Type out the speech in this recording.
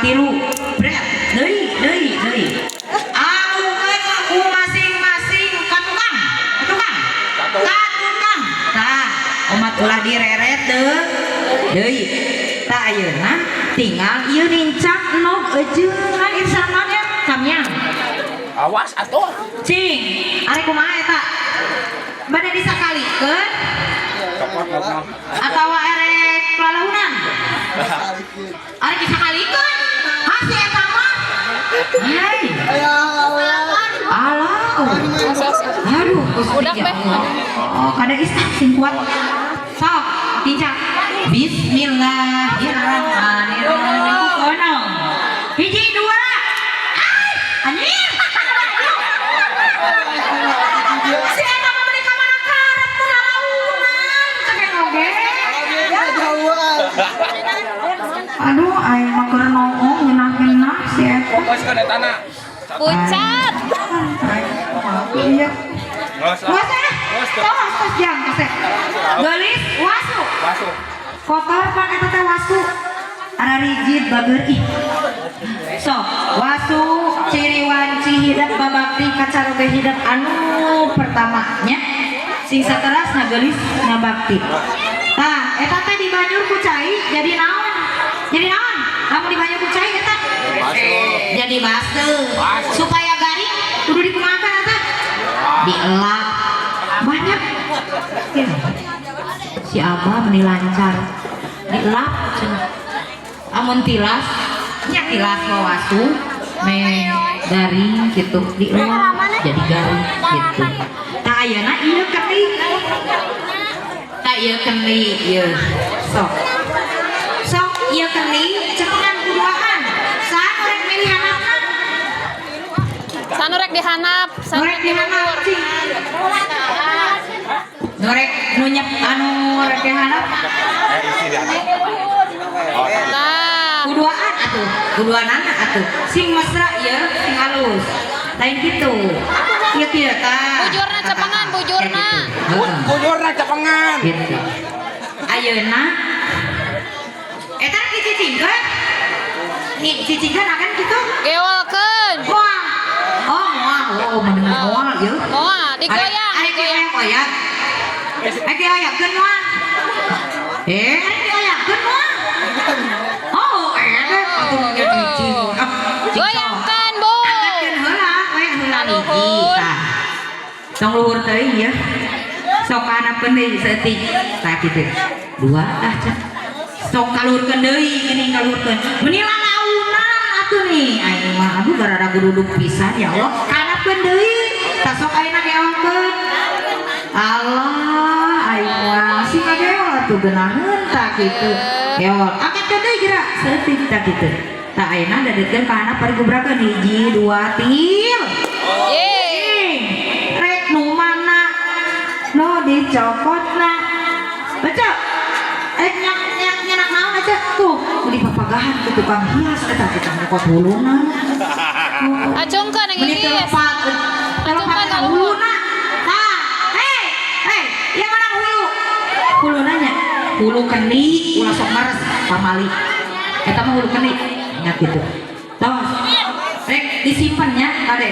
tilu. Bret, deui, deui, deui. Alukeun ku masing-masing ka tukang. Ka tukang. Ka tukang. Tah, omat ulah direret deu. Deui. Tah, ayeuna tinggal ieu nincak nog eujeungan ieu sareng ya samyang. Awas atuh. Cing, ari kumaha eta? Bade disakalikeun Copot ngomong. Atawa erek lalaunan? Arek disakalikeun? Hah, si eta mah? Hai. Alah. Aduh, Gusti Udah, ya Beh. Allah. Oh, kada istak sing kuat. Sok, tincak. Bismillahirrahmanirrahim. Kono. Hiji, dua. Ay, anjir. Si eta mah meuni ka mana karep ku lalaunan. Cekeng oge. Aduh, aing mah keur noong ngeunah-ngeunah si eta. Fokus ke etana. Pucat. Iya. Nggak usah. Nggak usah. Tos, tos jang kasep. Geulis wasu. Masuk. Kotor pan eta teh wasu. Ara rigid bager ih. Sok, wasu ciri wanci hidep babakti kacaroge hidep anu pertamanya sing saterasna geulis ngabakti. Tah, eta teh dibanjur ku cai jadi naon? Jadi naon? Lamun dibanjur ku cai eta jadi baseuh. Supaya garing kudu dikumahakan eta? Dielap. Banyak. Ya. Si Abah meni lancar. Dielap cenah. Amun tilas, nya tilas wawasu me garing gitu, dielap jadi garing gitu. Tah, ayeuna ieu kendi. Tah, ieu kendi ieu. Sok. Sok, ieu kendi cepengan kuduaan. Saha nu rek milih handapna? Sanu rek dihandap, Nu rek dihandap, cing. Nu rek nu nyep anu rek dihandap. Eh, isi di anak. Oh, Nah, Kuduaan atuh, kuduanana atuh. Sing mesra ieu, sing halus. Lain kitu. Ieu kieu tah. Bujurna cepengan, bujurna. Heeh. Bujurna cepengan. Gitu. Ayeuna eta rek dicicingkeun? Dicicingkeun akan kitu? Gewelkeun. Moal. Oh, moal. Oh, mending moal ieu. Moal, digoyang, Ari digoyang. dioyak. Ari dioyakeun moal. Eh, ari dioyakeun moal. Oh, eh, atuh nya cicing. Ah, cicing. Goyangkan, Bu. Angkatkeun heula, we heula hiji Luhur. Tah. Tong luhur teuing ya. Sok handapkeun deui saeutik. Tah, kitu. Dua ah cek. Sok kaluhurkeun deui geuning kaluhurkeun. Meuni lalaunan atuh nih. Aing mah aduh garada guruduk pisan ya Allah. Handapkeun deui. Tah, sok ayeuna geolkeun. Allah, aing mah sing ngageol atuh geunaheun tah kitu. Geol. Angkatkeun deui geura saeutik, tah kitu. Tah, ayeuna dadetkeun ka handap bari gubrakeun hiji, dua, til. Yeay. Rek nu mana nu dicokotna? Baca. Eh, nyak nyak nyenak naon aja tuh dipapagahan ku tukang hias eta tukang nyokot huluna. Acungkeun yang Meni iis. telepat telepat Acungkeun ka huluna. Tah, hei, hei, yang mana hulu? Huluna nya hulu kendi, ulah sok mares pamali. Eta mah hulu kendi nya kitu. Tos. Rek disimpan nya kade.